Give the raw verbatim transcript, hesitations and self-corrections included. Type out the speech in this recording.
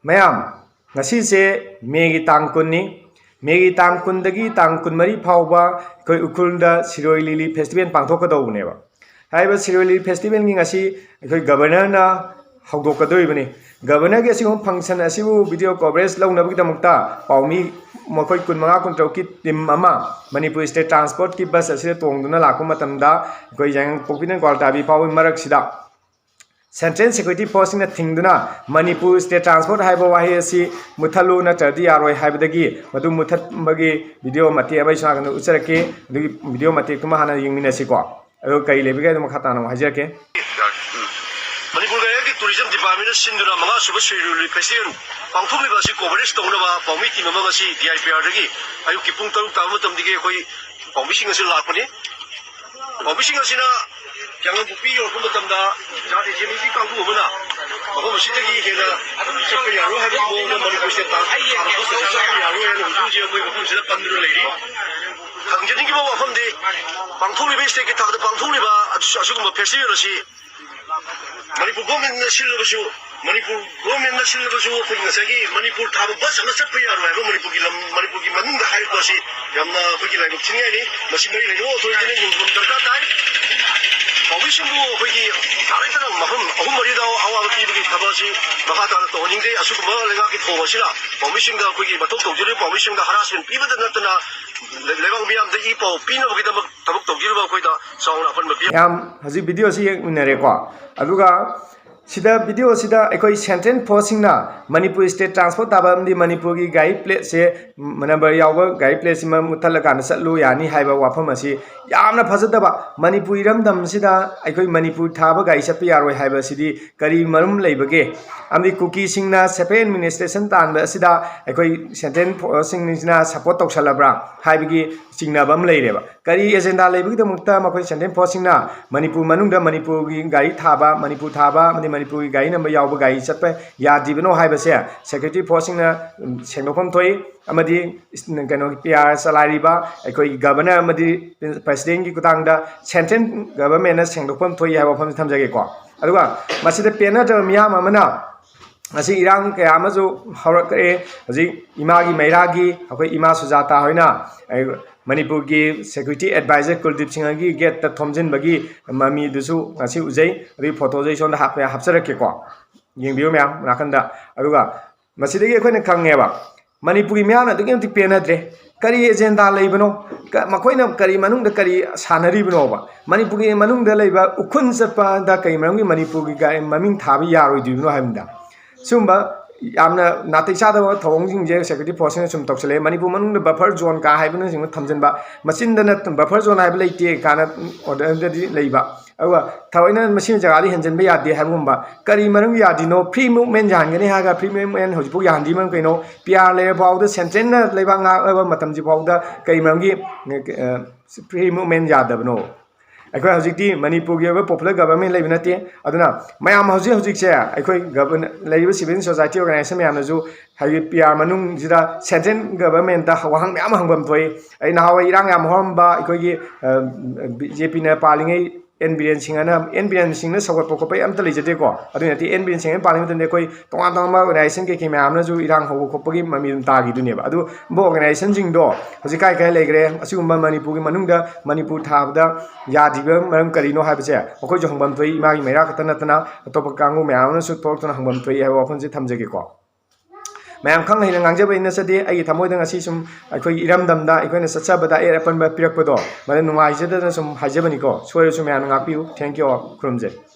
ꯃꯌꯥꯝ, ꯉꯁꯤꯁꯦ ꯃꯦꯒꯤ ꯇꯥꯡ ꯀꯨꯟꯅꯤ꯫ ꯃꯦꯒꯤ ꯇꯥꯡ ꯀꯨꯟꯗꯒꯤ ꯇꯥꯡ ꯀꯨꯟꯃꯔꯤ ꯐꯥꯎꯕ ꯑꯩꯈꯣꯏ ꯎꯈ꯭ꯔꯨꯜꯗ ꯁꯤꯔꯣꯏ ꯂꯤꯂꯤ ꯐꯦꯁꯇꯤꯚꯦꯜ ꯄꯥꯡꯊꯣꯛꯀꯗꯧꯕꯅꯦꯕ꯫ ꯍꯥꯏꯔꯤꯕ ꯁꯤꯔꯣꯏ ꯂꯤꯂꯤ ꯐꯦꯁꯇꯤꯚꯦꯜꯒꯤ ꯉꯁꯤ ꯑꯩꯈꯣꯏ ꯒꯕꯔꯅꯔꯅ ꯍꯧꯗꯣꯛꯀꯗꯧꯔꯤꯕꯅꯤ꯫ ꯒꯕꯔꯅꯔꯒꯤ ꯑꯁꯤꯒꯨꯝꯕ ꯐꯪꯁꯟ ꯑꯁꯤꯕꯨ ꯚꯤꯗꯤꯑꯣ ꯀꯣꯚꯔꯦꯖ ꯂꯧꯅꯕꯒꯤꯗꯃꯛꯇ ꯄꯥꯎꯃꯤ ꯃꯈꯣꯏ ꯀꯨꯟꯃꯉꯥ ꯀꯨꯟꯇꯔꯨꯛꯀꯤ ꯇꯤꯝ ꯑꯃ ꯃꯅꯤꯄꯨꯔ ꯁ꯭ꯇꯦꯠ ꯇ꯭ꯔꯥꯟꯁꯄꯣꯔꯠꯀꯤ ꯕꯁ ꯑꯁꯤꯗ ꯇꯣꯡꯗꯨꯅ ꯂꯥꯛꯄ ꯃꯇꯝꯗ ꯑꯩꯈꯣꯏ ꯌꯥꯏꯉꯪꯄꯣꯛꯄꯤꯗꯒꯤ ꯒ꯭ꯋꯥꯜꯇꯥꯕꯤ ꯐꯥꯎꯕꯒꯤ ꯃꯔꯛꯁꯤꯗ ꯁꯦꯟꯇ꯭ꯔꯦꯜ ꯁꯦꯀ꯭ꯌꯨꯔꯤꯇꯤ ꯐꯣꯔꯁꯁꯤꯡꯅ ꯊꯤꯡꯗꯨꯅ ꯃꯅꯤꯄꯨꯔ ꯁ꯭ꯇꯦꯠ ꯇ꯭ꯔꯥꯟꯁꯄꯣꯔꯠ ꯍꯥꯏꯕ ꯋꯥꯍꯩ ꯑꯁꯤ ꯃꯨꯠꯊꯠꯂꯨ ꯅꯠꯇ꯭ꯔꯗꯤ ꯌꯥꯔꯣꯏ ꯍꯥꯏꯕꯗꯒꯤ ꯃꯗꯨ ꯃꯨꯠꯊꯠꯄꯒꯤ ꯚꯤꯗꯤꯑꯣ ꯃꯇꯦꯛ ꯑꯃ ꯑꯩ ꯁꯣꯝ ꯅꯥꯀꯟꯗ ꯎꯠꯆꯔꯛꯀꯦ꯫ ꯑꯗꯨꯒꯤ ꯚꯤꯗꯤꯑꯣ ꯃꯇꯦꯛꯇꯨꯃ ꯍꯥꯟꯅ ꯌꯦꯡꯃꯤꯟꯅꯁꯤꯀꯣ꯫ ꯑꯗꯨꯒ ꯀꯔꯤ ꯂꯩꯕꯒꯦ ꯍꯥꯏꯗꯣ ꯃꯈꯥ ꯇꯥꯅ ꯑꯃꯨꯛ ꯍꯥꯏꯖꯔꯛꯀꯦ꯫ ꯃꯅꯤꯄꯨꯔ ꯂꯩꯉꯥꯛꯀꯤ ꯇꯨꯔꯤꯖꯝ ꯗꯤꯄꯥꯔꯠꯃꯦꯟꯅ ꯁꯤꯟꯗꯨꯅ ꯃꯉꯥ ꯁꯨꯕ ꯁꯤꯔꯣꯏ ꯂꯤꯂꯤ ꯐꯦꯁꯇꯤꯚꯦꯜ ꯄꯥꯡꯊꯣꯛꯂꯤꯕ ꯑꯁꯤ ꯀꯣꯚꯔꯦꯖ ꯇꯧꯅꯕ ꯄꯥꯎꯃꯤ ꯇꯤꯝ ꯑꯃ ꯉꯁꯤ ꯗꯤ ꯑꯥꯏ ꯄꯤ ꯑꯥꯔꯗꯒꯤ ꯑꯌꯨꯛꯀꯤ ꯄꯨꯡ ꯇꯔꯨꯛ ꯇꯥꯕ ꯃꯇꯝꯗꯒꯤ ꯑꯩꯈꯣꯏ ꯄꯥꯎꯃꯤꯁꯤꯡ ꯑꯁꯤ ꯂꯥꯛꯄꯅꯤ꯫ ꯄꯥꯎꯃꯤꯁꯤꯡ ꯑꯁꯤꯅ ꯌꯥꯏꯉꯪꯄꯣꯛꯄꯤ ꯌꯧꯔꯛꯄ ꯃꯇꯝꯗ ꯖꯥꯠ ꯏꯟꯖꯦꯃꯤꯒꯤ ꯀꯥꯡꯕꯨ ꯑꯃꯅ ꯃꯐꯝ ꯑꯁꯤꯗꯒꯤ ꯍꯦꯟꯅ ꯆꯠꯄ ꯌꯥꯔꯣꯏ ꯍꯥꯏꯕꯒꯤ ꯃꯑꯣꯡꯗ ꯃꯅꯤꯄꯨꯔ ꯁ꯭ꯇꯦꯠ ꯇꯥꯡ ꯆꯠꯄ ꯌꯥꯔꯣꯏ ꯍꯥꯏꯅ ꯍꯧꯖꯤꯛ ꯍꯧꯖꯤꯛ ꯑꯩꯈꯣꯏ ꯃꯐꯝꯁꯤꯗ ꯄꯟꯗꯨꯅ ꯂꯩꯔꯤ꯫ ꯈꯪꯖꯅꯤꯡꯉꯤꯕ ꯋꯥꯐꯝꯗꯤ ꯄꯥꯡꯊꯣꯛꯂꯤꯕ ꯁ꯭ꯇꯦꯠꯀꯤ ꯊꯥꯛꯇ ꯄꯥꯡꯊꯣꯛꯂꯤꯕ ꯑꯁꯤꯒꯨꯝꯕ ꯐꯦꯁꯇꯤꯚꯦꯜ ꯑꯁꯤ ꯃꯅꯤꯄꯨꯔ ꯒꯣꯔꯃꯦꯟꯅ ꯁꯤꯜꯂꯕꯁꯨ, ꯃꯅꯤꯄꯨꯔ ꯒꯣꯔꯃꯦꯟꯅ ꯁꯤꯜꯂꯕꯁꯨ ꯑꯩꯈꯣꯏꯒꯤ ꯉꯁꯥꯏꯒꯤ ꯃꯅꯤꯄꯨꯔ ꯊꯥꯕ ꯕꯁ ꯑꯃ ꯆꯠꯄ ꯌꯥꯔꯣꯏ ꯍꯥꯏꯕ ꯃꯅꯤꯄꯨꯔꯒꯤ ꯂꯝ, ꯃꯅꯤꯄꯨꯔꯒꯤ ꯃꯅꯨꯡꯗ ꯍꯥꯏꯔꯛꯄ ꯑꯁꯤ ꯌꯥꯝꯅ ꯑꯩꯈꯣꯏꯒꯤ ꯂꯥꯏꯕꯛ ꯊꯤꯅꯤꯡꯉꯥꯏꯅꯤ꯫ ꯃꯁꯤ ꯃꯔꯤ ꯂꯩꯅꯕ ꯑꯣꯊꯣꯔꯤꯇꯤꯅ ꯌꯦꯡꯁꯤꯟꯕ ꯗꯔꯀꯥꯔ ꯇꯥꯏ꯫ ꯄꯥꯎꯃꯤꯁꯤꯡꯕꯨ ꯑꯩꯈꯣꯏꯒꯤ ꯌꯥꯔꯦ ꯇꯅ ꯃꯐꯝ ꯑꯍꯨꯝ ꯃꯔꯤꯗ ꯑꯋꯥꯕ ꯄꯤꯕꯒꯤ ꯊꯕꯛ ꯑꯁꯤ ꯃꯈꯥ ꯇꯥꯅ ꯇꯧꯍꯟꯅꯤꯡꯗꯦ꯫ ꯑꯁꯤꯒꯨꯝꯕ ꯂꯩꯉꯥꯛꯀꯤ ꯊꯧꯑꯣꯡ ꯑꯁꯤꯅ ꯄꯥꯎꯃꯤꯁꯤꯡꯗ ꯑꯩꯈꯣꯏꯒꯤ ꯃꯊꯧ ꯇꯧꯖꯔꯤꯕ ꯄꯥꯎꯃꯤꯁꯤꯡꯗ ꯍꯔꯥꯁꯃꯦꯟ ꯄꯤꯕꯗ ꯅꯠꯇꯅ ꯂꯩꯕꯥꯛ ꯃꯤꯌꯥꯝꯗ ꯏ ꯄꯥꯎ ꯄꯤꯅꯕꯒꯤꯗꯃꯛ ꯊꯕꯛ ꯇꯧꯕꯤꯔꯤꯕ ꯑꯩꯈꯣꯏꯗ ꯆꯥꯎꯅ ꯑꯄꯟꯕ ꯄꯤ꯫ ꯌꯥꯝ ꯍꯧꯖꯤꯛ ꯚꯤꯗꯤꯑꯣꯁꯤ ꯌꯦꯡꯃꯤꯟꯅꯔꯦꯀꯣ꯫ ꯑꯗꯨꯒ ꯁꯤꯗ ꯚꯤꯗꯤꯑꯣꯁꯤꯗ ꯑꯩꯈꯣꯏ ꯁꯦꯟꯇ꯭ꯔꯦꯜ ꯐꯣꯔꯁꯁꯤꯡꯅ ꯃꯅꯤꯄꯨꯔ ꯁ꯭ꯇꯦꯠ ꯇ꯭ꯔꯥꯟꯁꯄꯣꯔꯠ ꯊꯥꯕ ꯑꯃꯗꯤ ꯃꯅꯤꯄꯨꯔꯒꯤ ꯒꯥꯔꯤ ꯄ꯭ꯂꯦꯠꯁꯦ, ꯅꯝꯕꯔ ꯌꯥꯎꯕ ꯒꯥꯔꯤ ꯄ꯭ꯂꯦꯠꯁꯤꯃ ꯃꯨꯠꯊꯠꯂꯀꯥꯟꯗ ꯆꯠꯂꯨ ꯌꯥꯅꯤ ꯍꯥꯏꯕ ꯋꯥꯐꯝ ꯑꯁꯤ ꯌꯥꯝꯅ ꯐꯖꯗꯕ꯫ ꯃꯅꯤꯄꯨꯔ ꯏꯔꯝꯗꯝꯁꯤꯗ ꯑꯩꯈꯣꯏ ꯃꯅꯤꯄꯨꯔ ꯊꯥꯕ ꯒꯥꯔꯤ ꯆꯠꯄ ꯌꯥꯔꯣꯏ ꯍꯥꯏꯕꯁꯤꯗꯤ ꯀꯔꯤ ꯃꯔꯝ ꯂꯩꯕꯒꯦ? ꯑꯃꯗꯤ ꯀꯨꯀꯤꯁꯤꯡꯅ ꯁꯦꯄꯔꯦꯠ ꯑꯦꯗꯃꯤꯅꯤꯁꯇ꯭ꯔꯦꯁꯟ ꯇꯥꯟꯕ ꯑꯁꯤꯗ ꯑꯩꯈꯣꯏ ꯁꯦꯟꯇ꯭ꯔꯦꯜ ꯐꯣꯔꯁꯁꯤꯡꯁꯤꯅ ꯁꯄꯣꯔꯠ ꯇꯧꯁꯜꯂꯕ꯭ꯔꯥ ꯍꯥꯏꯕꯒꯤ ꯆꯤꯡꯅꯕ ꯑꯃ ꯂꯩꯔꯦꯕ꯫ ꯀꯔꯤ ꯑꯦꯖꯦꯟꯗꯥ ꯂꯩꯕꯒꯤꯗꯃꯛꯇ ꯃꯈꯣꯏ ꯁꯦꯟꯇ꯭ꯔꯦꯜ ꯐꯣꯔꯁꯁꯤꯡꯅ ꯃꯅꯤꯄꯨꯔ ꯃꯅꯨꯡꯗ ꯃꯅꯤꯄꯨꯔꯒꯤ ꯒꯥꯔꯤ ꯊꯥꯕ, ꯃꯅꯤꯄꯨꯔ ꯊꯥꯕ ꯑꯃꯗꯤ ꯃꯅꯤꯄꯨꯔꯒꯤ ꯒꯥꯔꯤ ꯅꯝꯕꯔ ꯌꯥꯎꯕ ꯒꯥꯔꯤ ꯆꯠꯄ ꯌꯥꯗ꯭ꯔꯤꯕꯅꯣ ꯍꯥꯏꯕꯁꯦ ꯁꯦꯀ꯭ꯌꯨꯔꯤꯇꯤ ꯐꯣꯔꯁꯁꯤꯡꯅ, ꯎꯝ, ꯁꯦꯡꯗꯣꯛꯐꯝ ꯊꯣꯛꯏ꯫ ꯑꯃꯗꯤ ꯏꯁ-, ꯀꯩꯅꯣꯒꯤ ꯄꯤ ꯑꯥꯔ ꯆꯂꯥꯏꯔꯤꯕ ꯑꯩꯈꯣꯏꯒꯤ ꯒꯕꯔꯅꯔ ꯑꯃꯗꯤ ꯄ꯭ꯔꯁꯤꯗꯦꯟꯒꯤ ꯈꯨꯠꯊꯥꯡꯗ ꯁꯦꯟꯇ꯭ꯔꯦꯜ ꯒꯕꯔꯃꯦꯟꯅ ꯁꯦꯡꯗꯣꯛꯐꯝ ꯊꯣꯛꯏ ꯍꯥꯏꯕ ꯋꯥꯐꯝꯁꯤ ꯊꯝꯖꯒꯦꯀꯣ꯫ ꯑꯗꯨꯒ ꯃꯁꯤꯗ ꯄꯦꯟꯅꯗ꯭ꯔꯕ ꯃꯤꯌꯥꯝ ꯑꯃꯅ ꯉꯁꯤ ꯏꯔꯥꯡ ꯀꯌꯥ ꯑꯃꯁꯨ ꯍꯧꯔꯛꯈ꯭ꯔꯦ꯫ ꯍꯧꯖꯤꯛ ꯏꯃꯥꯒꯤ ꯃꯩꯔꯥꯒꯤ ꯑꯩꯈꯣꯏ ꯏꯃꯥ ꯁꯨꯖꯥꯇꯥ ꯍꯣꯏꯅ, ꯑꯩ, ꯃꯅꯤꯄꯨꯔꯒꯤ security advisor ꯀꯨꯜꯗꯤꯞ ꯁꯤꯡꯍꯒꯤ ꯒꯦꯠꯇ ꯊꯣꯝꯖꯤꯟꯕꯒꯤ ꯃꯃꯤꯗꯨꯁꯨ ꯉꯁꯤ ꯎꯖꯩ꯫ ꯑꯗꯨꯒꯤ ꯐꯣꯇꯣꯁꯦ ꯑꯩ ꯁꯣꯝꯗ ꯍꯥꯞꯄ, ꯍꯥꯞꯆꯔꯛꯀꯦꯀꯣ, ꯌꯦꯡꯕꯤꯌꯨ ꯃꯌꯥꯝ ꯅꯥꯀꯟꯗ꯫ ꯑꯗꯨꯒ ꯃꯁꯤꯗꯒꯤ ꯑꯩꯈꯣꯏꯅ ꯈꯪꯉꯦꯕ, ꯃꯅꯤꯄꯨꯔꯒꯤ ꯃꯤꯌꯥꯝꯅ ꯑꯗꯨꯛꯀꯤ ꯃꯇꯤꯛ ꯄꯦꯟꯅꯗ꯭ꯔꯦ꯫ ꯀꯔꯤ agenda ꯂꯩꯕꯅꯣ? ꯀ-, ꯃꯈꯣꯏꯅ ꯀꯔꯤ ꯃꯅꯨꯡꯗ ꯀꯔꯤ ꯁꯥꯟꯅꯔꯤꯕꯅꯣꯕ? ꯃꯅꯤꯄꯨꯔꯒꯤ ꯃꯅꯨꯡꯗ ꯂꯩꯕ ꯎꯈ꯭ꯔꯨꯜ ꯆꯠꯄꯗ ꯀꯔꯤ ꯃꯔꯝꯒꯤ ꯃꯅꯤꯄꯨꯔꯒꯤ ꯒꯥꯔꯤ ꯃꯃꯤꯡ ꯊꯥꯕ ꯌꯥꯔꯣꯏꯗꯣꯏꯕꯅꯣ ꯍꯥꯏꯕꯅꯤꯗ꯫ ꯁꯤꯒꯨꯝꯕ ꯌꯥꯝꯅ ꯅꯥꯇꯩ ꯆꯥꯗꯕ ꯊꯧꯑꯣꯡꯁꯤꯡꯁꯦ security forceꯁꯤꯡꯅ ꯁꯨꯝ ꯇꯧꯁꯜꯂꯛꯑꯦ꯫ ꯃꯅꯤꯄꯨꯔ ꯃꯅꯨꯡꯗ buffer zone ꯀꯥ ꯍꯥꯏꯕꯅꯆꯤꯡꯕ ꯊꯝꯖꯤꯟꯕ, ꯃꯆꯤꯟꯗꯅ buffer zone ꯍꯥꯏꯕ ꯂꯩꯇꯦ ꯀꯥꯏꯅ orderꯗꯗꯤ ꯂꯩꯕ, ꯑꯗꯨꯒ ꯊꯑꯣꯏꯅ ꯃꯁꯤꯒꯤ ꯖꯒꯥꯗꯤ ꯍꯦꯟꯖꯤꯟꯕ ꯌꯥꯗꯦ ꯍꯥꯏꯕꯒꯨꯝꯕ꯫ ꯀꯔꯤ ꯃꯔꯝꯒꯤ ꯌꯥꯗ꯭ꯔꯤꯅꯣ? Free movement ꯌꯥꯍꯟꯒꯅꯤ ꯍꯥꯏꯔꯒ free movement ꯍꯧꯖꯤꯛꯐꯥꯎ ꯌꯥꯍꯟꯗ꯭ꯔꯤ ꯃꯔꯝ ꯀꯩꯅꯣ? PR ꯂꯩꯔ ꯐꯥꯎꯗ, centreꯅ ꯂꯩꯕꯥꯛ ꯉꯥꯛꯂꯕ ꯃꯇꯝꯁꯤ ꯐꯥꯎꯗ ꯀꯔꯤ ꯃꯔꯝꯒꯤ, ꯑ, free movement ꯌꯥꯗꯕꯅꯣ? ꯑꯩꯈꯣꯏ ꯍꯧꯖꯤꯛꯇꯤ ꯃꯅꯤꯄꯨꯔꯒꯤ ꯑꯣꯏꯕ popular government ꯂꯩꯕ ꯅꯠꯇꯦ꯫ ꯑꯗꯨꯅ ꯃꯌꯥꯝ ꯍꯧꯖꯤꯛ ꯍꯧꯖꯤꯛꯁꯦ ꯑꯩꯈꯣꯏ govern-, ꯂꯩꯔꯤꯕ civil society organization ꯃꯌꯥꯝꯅꯁꯨ ꯍꯥꯏꯗꯤ PR ꯃꯅꯨꯡꯁꯤꯗ central governmentꯇ ꯋꯥꯍꯪ ꯃꯌꯥꯝ ꯑꯃ ꯍꯪꯐꯝ ꯊꯣꯛꯏ꯫ ꯑꯩ ꯅꯍꯥꯟꯋꯥꯏ ꯏꯔꯥꯡ ꯌꯥꯝ ꯍꯧꯔꯝꯕ ꯑꯩꯈꯣꯏꯒꯤ, ꯑ, BJPꯅ ꯄꯥꯜꯂꯤꯉꯩ N ꯕꯤꯔꯦꯟ ꯁꯤꯡꯍꯅ, N ꯕꯤꯔꯦꯟ ꯁꯤꯡꯍꯅ ꯁꯧꯒꯠꯄ ꯈꯣꯠꯄ ꯑꯝꯇ ꯂꯩꯖꯗꯦꯀꯣ꯫ ꯑꯗꯨ ꯅꯠꯇꯦ, N ꯕꯤꯔꯦꯟ ꯁꯤꯡꯍꯅ ꯄꯥꯜꯂꯤꯉꯩ ꯃꯇꯝꯗ ꯑꯩꯈꯣꯏ ꯇꯣꯉꯥꯟ ꯇꯣꯉꯥꯟꯕ organization ꯀꯩꯀꯩ ꯃꯌꯥꯝꯅꯁꯨ ꯏꯔꯥꯡ ꯍꯧꯕ ꯈꯣꯠꯄꯒꯤ ꯃꯃꯤ ꯑꯗꯨꯝ ꯇꯥꯈꯤꯗꯨꯅꯦꯕ꯫ ꯑꯗꯨꯒꯨꯝꯕ organizationꯁꯤꯡꯗꯣ ꯍꯧꯖꯤꯛ ꯀꯥꯏ ꯀꯥꯏ ꯂꯩꯈ꯭ꯔꯦ? ꯑꯁꯤꯒꯨꯝꯕ ꯃꯅꯤꯄꯨꯔꯒꯤ ꯃꯅꯨꯡꯗ ꯃꯅꯤꯄꯨꯔ ꯊꯥꯕꯗ ꯌꯥꯗ꯭ꯔꯤꯕ ꯃꯔꯝ ꯀꯔꯤꯅꯣ ꯍꯥꯏꯕꯁꯦ ꯃꯈꯣꯏꯁꯨ ꯍꯪꯐꯝ ꯊꯣꯛꯏ꯫ ꯏꯃꯥꯒꯤ ꯃꯩꯔꯥ ꯈꯛꯇ ꯅꯠꯇꯅ ꯑꯇꯣꯞꯄ ꯀꯥꯡꯕꯨ ꯃꯌꯥꯝ ꯑꯃꯅꯁꯨ ꯊꯣꯛꯂꯛꯇꯨꯅ ꯍꯪꯐꯝ ꯊꯣꯛꯏ ꯍꯥꯏꯕ ꯋꯥꯐꯝꯁꯦ ꯊꯝꯖꯒꯦꯀꯣ꯫ ꯃꯌꯥꯝ ꯈꯪ ꯍꯩꯅ ꯉꯥꯡꯖꯕꯩ ꯅꯠꯆꯗꯦ꯫ ꯑꯩꯒꯤ ꯊꯃꯣꯏꯗ ꯉꯁꯤ ꯁꯨꯝ ꯑꯩꯈꯣꯏꯒꯤ ꯏꯔꯝꯗꯝꯗ ꯑꯩꯈꯣꯏꯅ ꯆꯠꯆꯕꯗ ꯑꯌꯦꯠ ꯑꯄꯟꯕ ꯄꯤꯔꯛꯄꯗꯣ, ꯃꯗꯨ ꯅꯨꯡꯉꯥꯏꯖꯗꯅ ꯁꯨꯝ ꯍꯥꯏꯖꯕꯅꯤꯀꯣ꯫ ꯁꯣꯏꯔꯁꯨ ꯃꯌꯥꯝꯅ ꯉꯥꯛꯄꯤꯌꯨ꯫ Thank you all꯫ ꯈꯨꯔꯨꯝꯖꯩ꯫